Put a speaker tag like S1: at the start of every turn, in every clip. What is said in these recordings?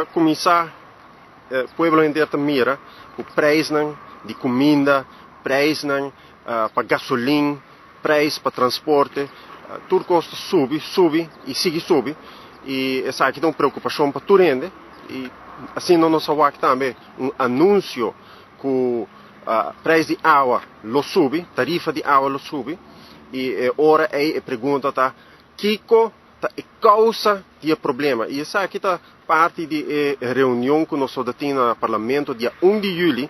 S1: Kuminsá pueblo henter ta mira ku preisnan di kuminda, preisnan pa gasolin, preis pa transporte, tur kos ta subi, subi i sigui subi i esaki ta un preokupashon pa tur hende. I asina nos a wak tambe un anunsio ku preis di awa lo subi, tarifa di awa lo subi, i e ora ei e pregunta ta kiko ta e kousa di e problema. I esaki ta parti di e reunion ku nos lo tin na parlamento dia 1 di yüli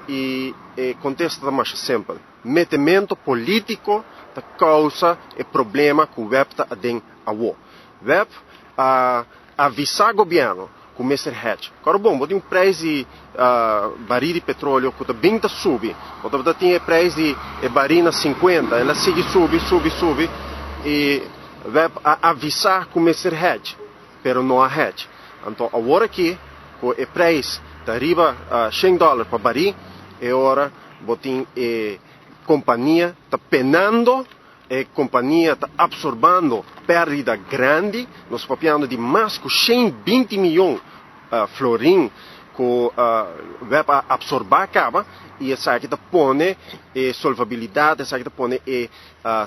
S1: i e kontesta ta masha simpel. Metemento polítiko ta kousa e problema ku WEB ta aden awo. WEB a avisá gobièrnu ku mester hedge. Kòrda bon, bo tin un preis di barí di petróleo ku ta bin ta subi. Bo tabata tin e preis di e barí na 50, el a sigui subi, subi, subi i WEB a avisá ku mester hedge, pero no a hedge. Anto awor aki ku e preis ta riba $100 pa barí, e ora bo tin e kompania ta penando, e kompania ta apsorbando pèrdida grandi, nos papiando di mas ku 120 mion florin ku WEB a apsorbá kaba, i esaki ta pone e solvabilidat, esaki ta pone e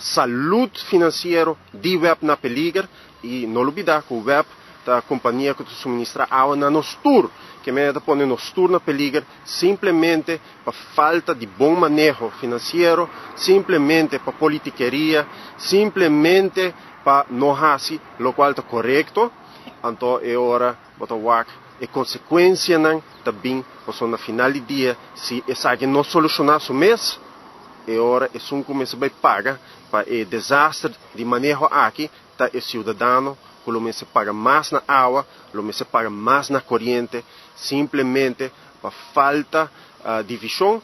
S1: salú finansiero di WEB na peliger. I no lubidá ku WEB ta kompania ku ta suministrá awa na nos tur, ke men ta pone nos tur na peliger simplemente pa falta di bon maneho finansiero, simplemente pa politikeria, simplemente pa no hasi lokual ta korekto. Anto e ora bo ta wak e konsekuensianan ta bin, pasobra na final di dia, si esaki no solushoná su mes, e ora esun ku mester bai paga pa e desaster di maneho aki ta e siudadano, ku lo mester paga mas na awa, lo mester paga mas na koriente, simplemente pa falta di vishon.